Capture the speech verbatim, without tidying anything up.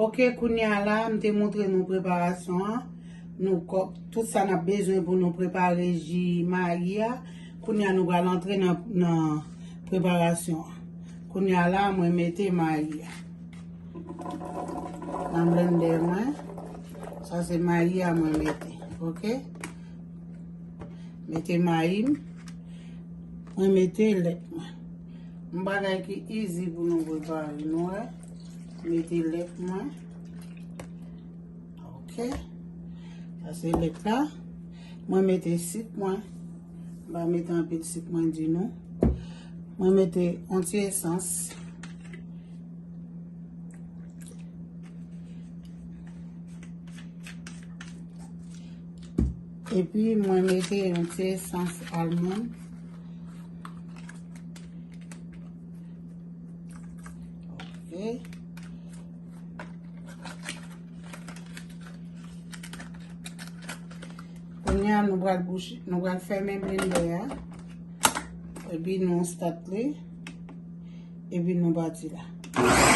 Ok, kounye a la, m te montre nou preparasyon an. Nou kò-, tout sa n ap bezwen pou nou prepare ji mayi a. Kounye a, nou pral antre nan, nan preparasyon an. Kounye a la, mwen mete mayi a nan blendè mwen. Sa se mayi a mwen mete, ok? Mete mayi m. Mwen mete lèt mwen. Yon bagay ki easy pou nou prepare, nou wè. Mete lèt mwen. Ok. Sa se lèt la. Mwen mete sik mwen. M pa mete anpil sik mwen di nou. Mwen mete yon ti esans. Epi mwen mete yon ti esans almond. Ok. Kounye a nou pral bouche, nou pral fèmen blendè a. Epi nou start li. Epi nou pati la.